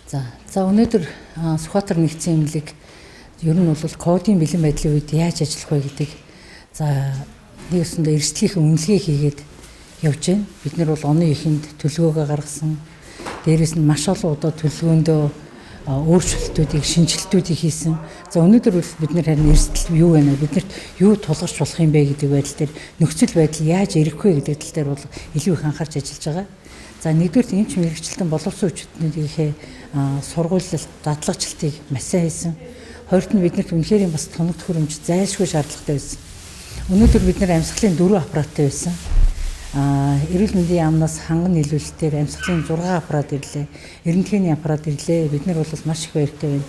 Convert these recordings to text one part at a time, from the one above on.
За өнөөдөр Сүхбаатар нэгдсэн эмнэлэг ер нь бол ковидын бэлэн байдлын үед яаж ажиллах вэ гэдэг за нэг өсөндөө эрсдлийнхээ үнэлгээ хийгээд явж байна. Бид нар бол оны эхэнд төлөвлөгөөгөө гаргасан. Дээрээс нь маш олон удаа төлөвлөгөөндөө өөрчлөлтүүдийг, шинэчлэлтүүдийг хийсэн. За өнөөдөр бол бид нар харин эрсдэл юу вэ? Биднэрт юу тулгарч болох юм бэ гэдэг байдал дээр нөхцөл байдал яаж эргэх вэ гэдэг тал дээр бол илүү их анхаарч ажиллаж байгаа. За нэгдүгээр эмч мэргэжилтэн боловсон хүчнүүдийнхээ сургуулилалт, дадлагчлалтыг маш сайн хийсэн. Хоёрт нь биднэрт үнэхээр бас тоног төхөөрөмж зайлшгүй шаардлагатай байсан. Өнөөдөр бид нар амьсгалын 4 аппараттай байсан. Эрүүл мэндийн яамнаас ханган нийлүүлэлтээр амьсгалын 6 аппарат ирлээ. Рентгений аппарат ирлээ. Бид нар бол маш их баяртай байна.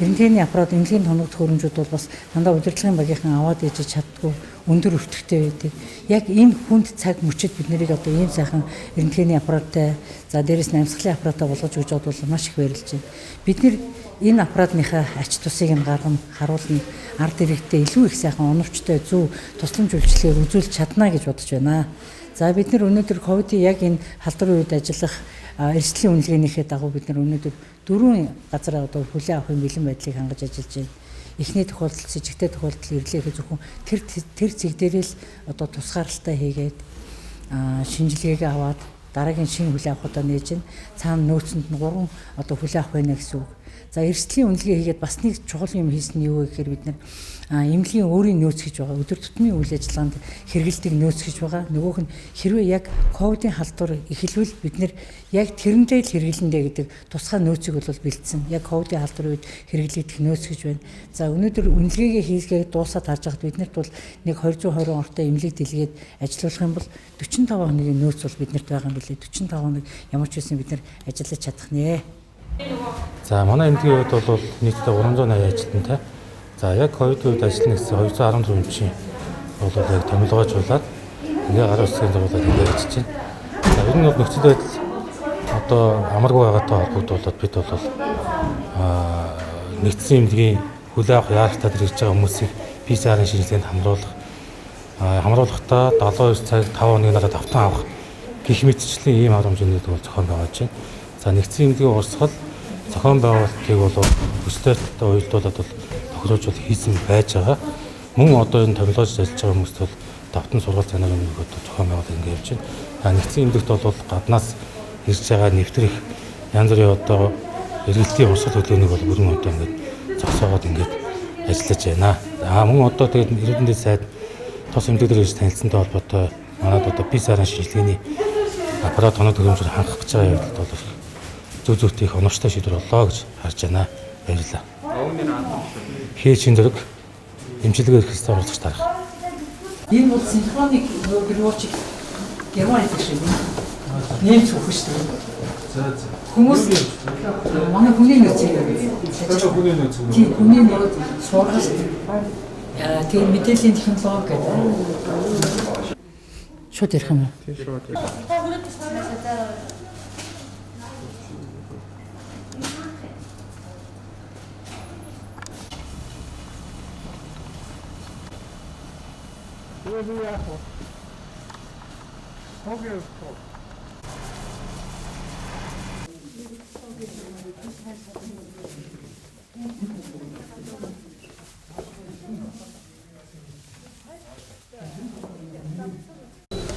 Рентгений аппарат, эмнэлгийн тоног төхөөрөмжүүд бол бас дандаа удирдлагын багийнхан аваад ижиж чаддгүй өндөр өртөгтэй байдаг. Яг энэ хүнд цаг мөчид бид нарыг одоо ийм сайхан рентгений аппараттай, за дээрэс нь амьсгалын аппаратаа болгож өгч байгаад бол маш их баярлж байна. Бид нар энэ аппаратныхаа ач тусыг нь гаргана, харуулна. Ард иргэдтэй илүү их сайхан оновчтой зөв тусламж үйлчилгээг үзүүлж чадна гэж бодож байна. За бид нар өнөөдөр ковидын яг энэ халдварын үед ажиллах эрсдлийн үнэлгээнийхээ дагуу бид нар өнөөдөр 4 газар одоо хүлээн авахын бэлэн байдлыг хангаж ажиллаж байна. Эхний тохиолдолд, жижигтэй тохиолдол ирлээ зөвхөн тэр цэг дээрээ л одоо тусгаарлалтаа хийгээд шинжилгээгээ аваад дараагийн шинэ хүлээн авахудаа нээж байна. Цаана нөөцөнд нь 3 одоо хүлээн авах байна гэсэн үг. За эрсдлийн үнэлгээ хийгээд бас нэг чухал юм хийсэн нь юу вэ гэхээр бид нар эмнэлгийн өөрийн нөөц гэж байгаа. Өдөр тутмын үйл ажиллагаанд хэрэглэдэг нөөц гэж байгаа. Нөгөөх нь хэрвээ яг ковидын халдвар эхэлвэл бид нэр яг тэрэндээ л хэрэглэндэ гэдэг тусгай нөөцийг бол бэлдсэн. Яг ковидын халдварын үед хэрэглэгдэх нөөц гэж байна. За өнөөдөр үнэлгээгээ хийсгээ дуусаад харж байхад биднэрт бол нэг 220 ортой эмнэлэг дэлгээд ажиллуулах юм бол 45 хоногийн нөөц бол биднэрт байгаа юм билээ. 45 хоног ямар ч байсан бид нар ажиллаж чадах нэ. За манай эмнэлгийн хувьд бол нийтдээ 380 ажилтнтай. За яг ковидын үед ажиллана гэсэн 214 эмчийн бол яг томилгоожуулаад ингээ гар үсгийн зургуулаад ингээ ажиллаж байна. За ер нь бол нөхцөл байдал одоо амаргүй байгаатай холбогдуулаад бид бол нэгдсэн эмнэлгийн хүлээн авах яаралтай ирж байгаа хүмүүсийг PCR-ын шинжилгээнд хамруулахдаа 79 цаг 5 хоногийн дараа давтан авах гэх мэтчлийн ийм арга хэмжээнд бол зохион байгуулж байна. За нэгдсэн эмнэлгийн урсгал зохион байгуулалтыг бол хүслэлттэй уялдуулаад бол тохируулж бол хийсэн байж байгаа. Мөн одоо энэ томилгоож ажиллаж байгаа хүмүүст бол давтан сургалт санааг нэг одоо зохион байгуулалт ингэ явж байна. За нэгдсэн эмнэлэгт бол гаднаас ирж байгаа нэвтрэх янз бүрийн одоо эргэлтийн урсгал хөдөлгөөнийг бол бүрэн одоо ингээд зогсоогоод ингээд ажиллаж байна. За мөн одоо тэгээд эрүүл мэндийн сайд тус эмнэлэг дээр ирж танилцсантай холбоотой манад одоо PCR-ын шинжилгээний аппарат тоног төхөөрөмжөөр хангах гэж байгаа явдалд бол зөв зөвхөн их оновчтой шийдвэр боллоо гэж харж байна. Баярлалаа. Хээчин зэрэг эмчилгээ эрхлэлтэй оролцогч дарга. Энэ бол симфоник револчик Германы шиг немц хөх шүү дээ. За за. Хүмүүс манай хүний нөөц юм. Хүний нөөц. Тийм, хүний нөөц сургалт. Тэгээ мэдээллийн технологи гэдэг. Шууд ярих юм уу? Тийм шууд.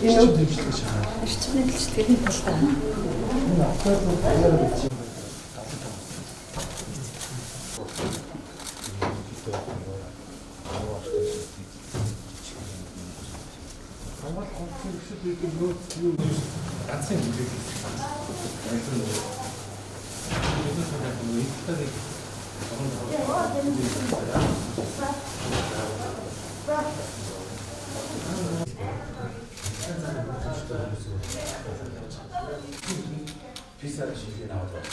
Эрчим мэндэлчдийн талдаа. Ганцхан юм шиг. PCR шинжилгээ аваад байна.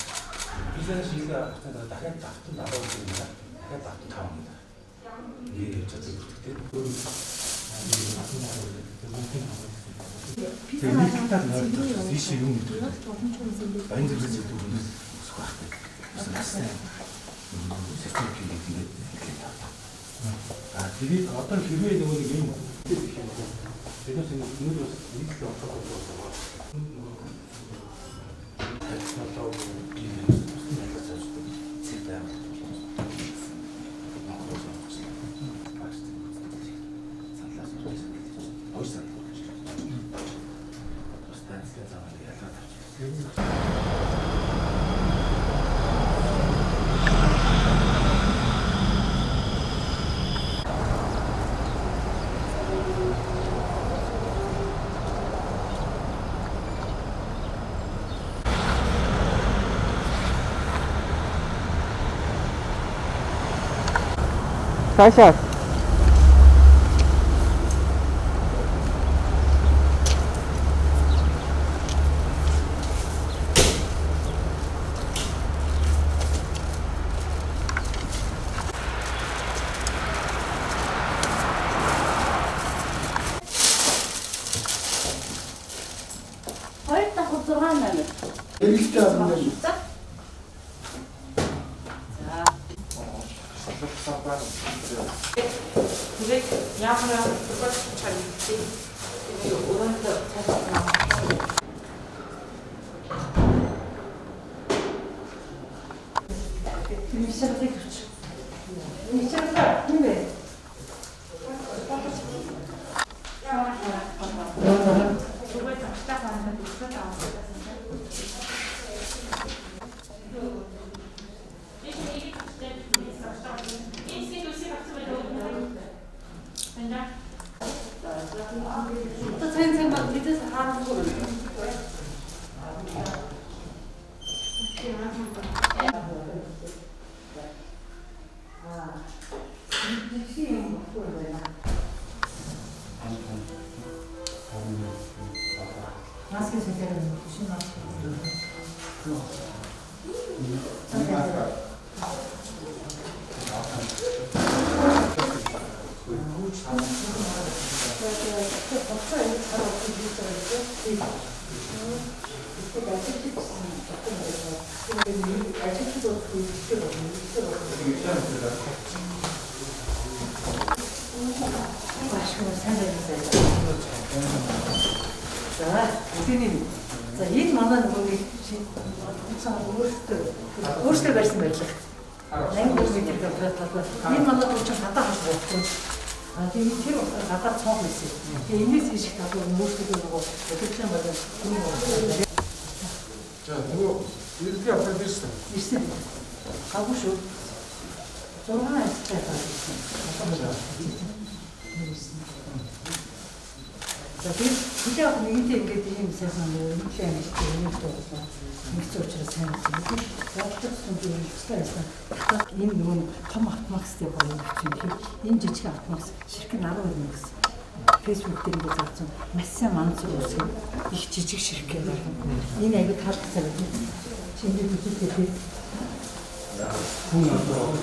PCR шинжилгээ авахтаа дахиад давтан 70 юм байна. Дахиад давтан 5 юм байна. Ингээ явж байгаа зүгтээ. Тэгээ нэг талаар нойртой ийш юм гэдэг. Баян зэрэг зүйдэг хүмүүс өсөх байхгүй. Бас сайн. Сертификат гэдэг ингээд нэглээд тавьдаг. А тэрийг одоо хэрвээ нөгөө нэг юм гэх юм бол бид нар энэ бас нэг л орох болоо. Цаашаа. За энэ манай нөгөө нэг өөртөө барьсан барилга. 83 м талбай. Энэ манай дуучин гадаа хас бодсон. А тийм тэр утгаар гадаа цонх байсан. Тэгээ энэс иших талбай өөртөө нөгөө өдөржин болон юм. За нөгөө иргэдийн аваад ирсэн. Ирсэн. Гавгүй шүү. 6 айлтай байсан. За тийм хүлээ авах нэгэнтээ ингээд ийм сайхан нэлээд амжилттай юм дуусан. Нэгц учраас сайн байсан. Бодлого сүмж үйлчлээ байсан. Энэ нөгөө том автомакс дээр гоё юм чинь. Энэ жижиг автомакс ширхэг 12 мянга гэсэн. Facebook дээр ингээд зарцсан маш сайн манц үүсгэн их жижиг ширхгээр гарна. Энэ аягүй таалагдсан юм. Чи ингээд үзүүлээ тий. Хүн одоо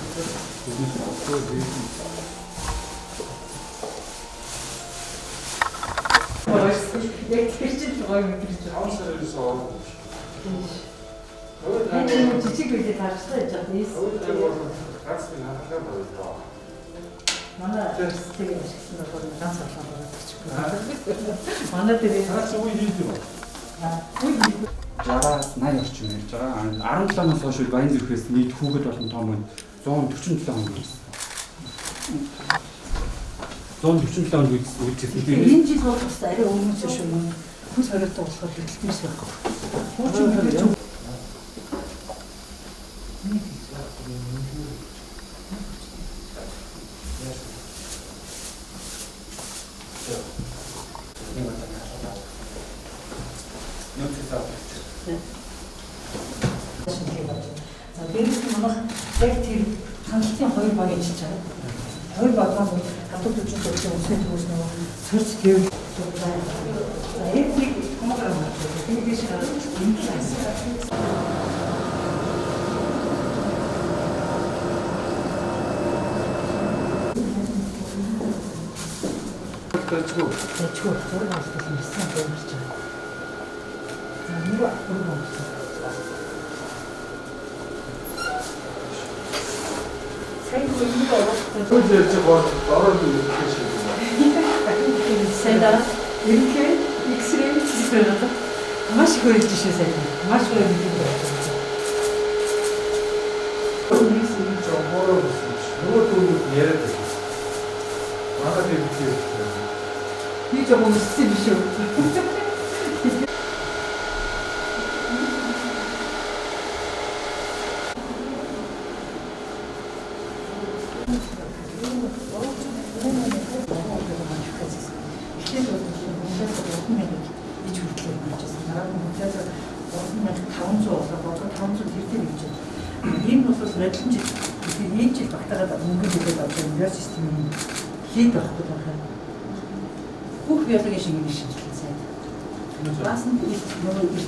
Яг тэр чинь гоё мэдэрч байна. 5 сараас орох. Энэ жижиг билээ тарчлаа гэж байна. Ганц нэг хахлаа байна. Манай тэр ашигласан болохоор ганц хахлаа байна гэж байна. Манай тэр ганц үе хийд юм. Үе 60-аас 80 орчим ярьж байгаа. 17-наас хойш баян зүрхээс нийт хүүхэд болон том хүн 147 хүн ирсэн. 147 хоног үйлчилсэн. Энэ жил бол бас арай өмнө шүү. Хүн сориотой болохоор хөдөлмөрс байхгүй. Хуучин мэдээж За дээрээс нь манайх яг тэр хандлтын хоёр баг ажиллаж байгаа. Хоёр баг маань гадуур төвчөнд төрсэн үсний төвөөс нөгөө сорж гэвэл за энэ нэг томограм байна. Тэр дэш гараад энэ л хайсан. Тэжгүй. Тэжгүй. Зураг авах юм сайн дүүрч байгаа. За нэг гурван болсон. Сайн нэг оруулах. Хөл ярьж байгаа ороод ирэх шиг юм. Сайн дараа ерөнхий X-ray хийсэн байна. Маш их хөрөж шээ сайн. Маш их хөрөж байна. Нэг зүйл жохороо гэсэн чинь нөгөө дүүнүүд яриад байсан. Манай дээр би Би жоохон өссөн биш үү? Энэ бол радиолж Тэгэхээр энэ жил багтаагаад мөнгө төлөөд авсан биосистемийн лид байхгүй байна. Бүх биологийн шинжилгээ шинжилгээ сайн. Бас нь нөгөө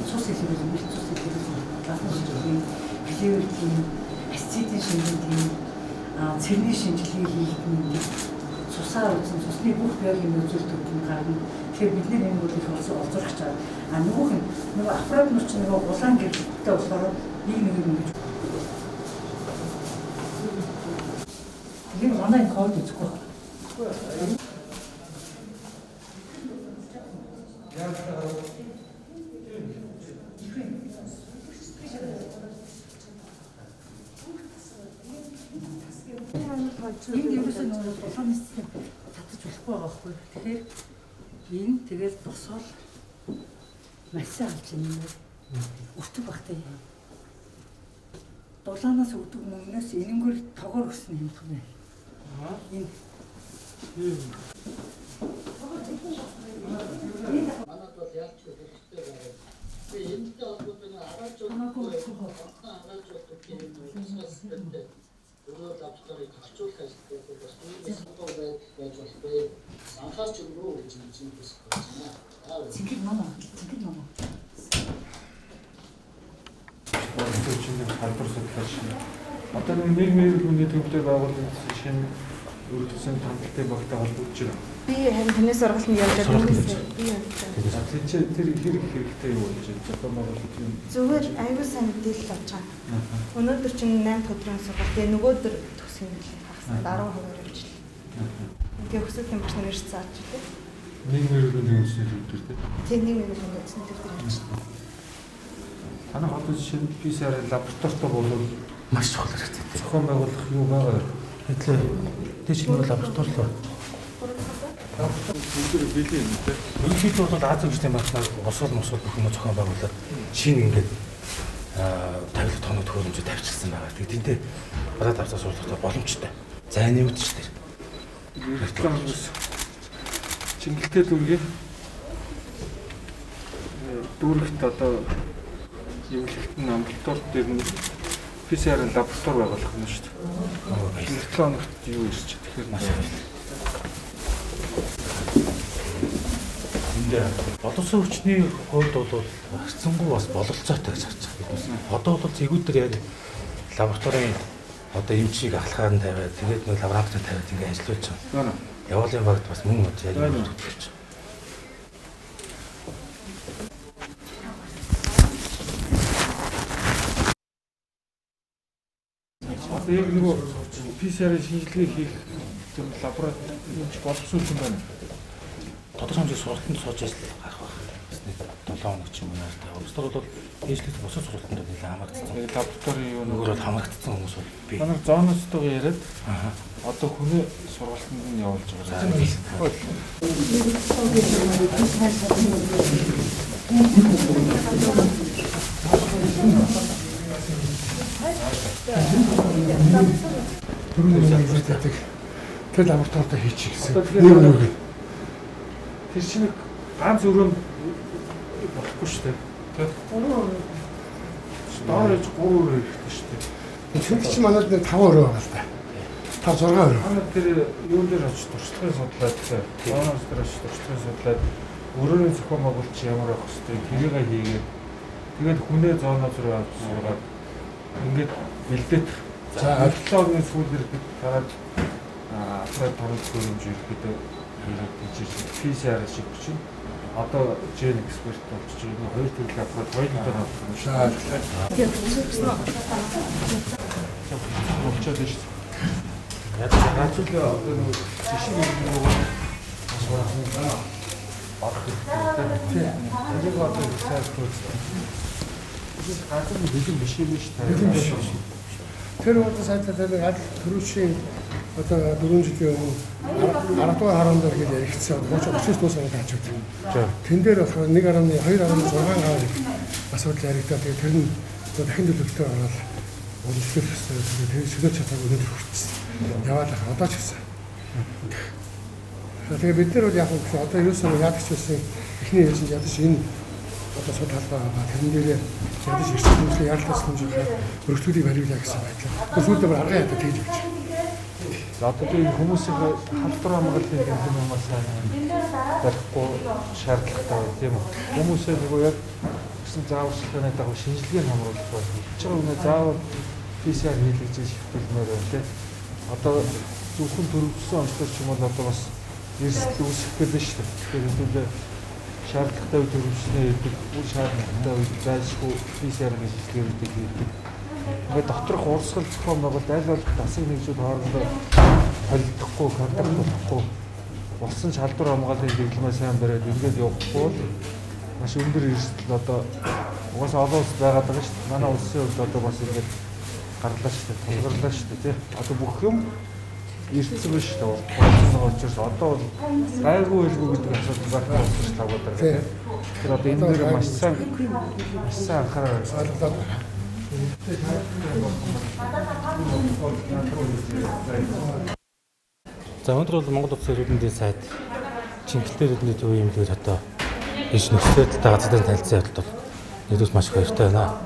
цус илэрхийлэх, эрт цус илэрхийлэх, ласны шинжилгээ, флеверлийн, асцидын шинжилгээ, цэрний шинжилгээ хийх цусаар үзэн цусны бүх биологийн үзүүлэлтүүд нь гарна. Тэгэхээр бид нэр энэ бол их олзуурч байгаа. А нөгөөх нь нөгөө аппарат нь чинь нөгөө улаан гэрэлттэй болохоор нэг нэг ингэж. Тэгэхээр манай энэ код үзэхгүй байна. Энд ерөөсөө нөгөө улаан систем татаж болохгүй байгаа байхгүй. Тэгэхээр энэ тэгэл тосоол масаа алж юм. Өтөг багтай. Дулаанаас өгдөг мөнгнөөс энэнгээр тогоор өснө юм байна. Энэ. Манад бол ялч хэрэгтэй байгаа. Би энэтэй холбоотой арааж болдог юм системтэй өрөө лабораторийг орчуулах ажил бас ийм байж болохгүй. Анхаарч өгнө гэж хэлж байна. Цэнгэл ном, цэнгэл ном. Чиний салбар судлаач. Одоо нэг нийгмийн эрүүл мэндийн төвлөр байгууллагын шинэ өргөдсөн хамтлагийн багтай холбогдож байна. Би харин таны сургалтанд явж байгаа би явж байгаа. Тэр тэр хэрэг хэрэгтэй юу болж байна? Зохион байгуулалт юм. Зүгээр аюул сайн мэдээлэл авч байгаа. Өнөөдөр чинь 8 дахь өдрийн сургалт. Тэгээ нөгөөдөр төгсөх юм билээ. Хагас 10% явж л. Тэгээ хөсөлтийн багш нар ирж зааж илээ. Нийгмийн эрүүл мэндийн үндэсний төв дээр тийм. Тийм, нийгмийн эрүүл мэндийн үндэсний төв дээр явж байна. Танай хотод шинэ PCR лабораторитой болвол маш чухал хэрэгтэй. Зохион байгуулах юу байгаа вэ? Хэдлээ. Тэ шинэ лаборатори л байна. Бүгд бэлэн юм те. Ерөнхийдөө бол Азийн хүчний банкнаар босгол мосгол бүх юм зохион байгуулад шинэ ингээд тавилга тоног төхөөрөмжөө тавьчихсан байгаа. Тэгээд тэнтэй бараад авцаа суулгах боломжтой. Зайны үдшил дээр. Чингэлтэй дүүргийн дүүрэгт одоо эмнэлэгт нь амбулатори дээр нь PCR лаборатори байгуулах нь шүү дээ. 7 хоногт юу ирч тэгэхээр маш их. Энд боловсон хүчний хувьд бол харьцангуй бас бололцоотой гэж харж байгаа бид. Одоо бол цэгүүд дээр яг лабораторийн одоо эмчийг ахлахаар нь тавиад тэгээд нэг лабораторид тавиад ингээ ажиллуулж байгаа. Явуулын багт бас мөн яг юм хөтлөж байгаа. Одоо яг нөгөө PCR шинжилгээ хийх юм лаборатори юм боловсон юм байна. Тодорхой хэмжээний сургалтанд сууж ажил гарах байх. Бас нэг 7 хоног ч юм уу яартай. Бусдаар бол дээшлэх бусад сургалтанд нэлээд хамрагдсан. Яг лабораторийн юу нөгөө бол хамрагдсан хүмүүс бол би. Манай зооностойгоо яриад одоо хүний сургалтанд нь явуулж байгаа. Түрүүний хэлдэг тэр лабораторид хийчих гэсэн. Нэг өрөөг. Тэр чинь ганц өрөө болохгүй шүү дээ. Тэ? Доор ээж 3 өрөө хэрэгтэй шүү дээ. Тэр чинь манайд 5 өрөө байгаа л да. 5 6 өрөө. Манай тэр юун дээр очиж туршлагын судлаад зооноос дээр очиж туршлагын судлаад өрөөний зохион байгуулалт чи ямар байх хэвтэй тэрийг хийгээд тэгээд хүнээ зооноос руу авч сургаад ингээд бэлдэх. За 7 хоногийн сүүл ирэхэд гараад аппарат торлох хөрөмж ирэхэд хийгээд PCR шиг чинь одоо ген эксперт болчих чинь хоёр төрлийн аппарат хоёр талаар авах юм шиг. Болчиход байна шүү дээ. Яаж л одоо нэг жишээ нэг орох хэрэгтэй тийм. Тэрийг одоо сайжруулах. Энэ газар нь бэлэн биш юм шүү дээ. Бэлэн биш. Тэр одоо сайдлаа тэр аль төрүүчийн одоо 4 жилийн өмнө 10 дугаар хараан дээр гэж яригдсан. 39 дуусаад хажууд. Тэн дээр болохоор 1.2 2.6 гаар асуудал яригдаад тэгээд тэр нь одоо дахин төлөвлөлтөөр ороод уламжлах ёстой. Тэгээд тэр чөлөөт чадаагүй өнөөдөр хүрчихсэн. Яваал одоо ч гэсэн. Тэгээд бид нар бол яг нь одоо ерөөсөө яадаг ч байсан эхний ээлжинд ядаж энэ одоо суд талбай байгаа. Тэрэн дээрээ ядаж эрсдэл хэмжээ яаралтай хэмжээгээр өргөтгөлийг бариулаа гэсэн байдлаар. Сүүлдээ бүр арган ядаа тэгж явж байна. За одоо би хүмүүсийн халдвар хамгааллын гэмтэн юм сайн барихгүй шаардлагатай байна, тийм үү? Хүмүүсээ нөгөө яг гэсэн зааварчилгааны дагуу шинжилгээг хамруулах байна. Хийж байгаа үнэ заавал PCR хийлгэж шивтэлмээр байна, тийм. Одоо зөвхөн төрөвчсөн онцлог ч юм бол одоо бас эрсдэл үүсэх гэдэг шүү дээ. Тэгэхээр хэдүүлээ шаардлагатай үед төрөвчснөө хийдэг, үр шаардлагатай үед зайлшгүй PCR-ийн шинжилгээнүүдийг хийдэг. Ингээд доторх урсгал зохион байгуулалт аль болох дасыг нэгжүүд хоорондоо холилдохгүй, контакт болохгүй, болсон ч халдвар хамгааллын дэглэмээ сайн бариад ингээд явахгүй бол маш өндөр эрсдэл одоо угаасаа олон улс байгаад байгаа шүү дээ. Манай улсын хувьд одоо бас ингээд гарлаа шүү дээ, тулгарлаа шүү дээ, тий. Одоо бүх юм эрсдэл биш шүү дээ. Урд байгаа учраас одоо бол гайгүй хэлгүй гэдэг асуудал байхгүй болсон шүү дээ. Тий. Тэгэхээр одоо энэ дээр маш сайн анхаарал ойлголоо. За өнөөдөр бол Монгол Улсын эрүүл мэндийн сайд Чингэлтэй эрүүл мэндийн төвийн эмнэлгээр одоо иш нөхцөл байдалтай газрын танилцсан явдалд бол нэгдүгээр маш их баяртай байна.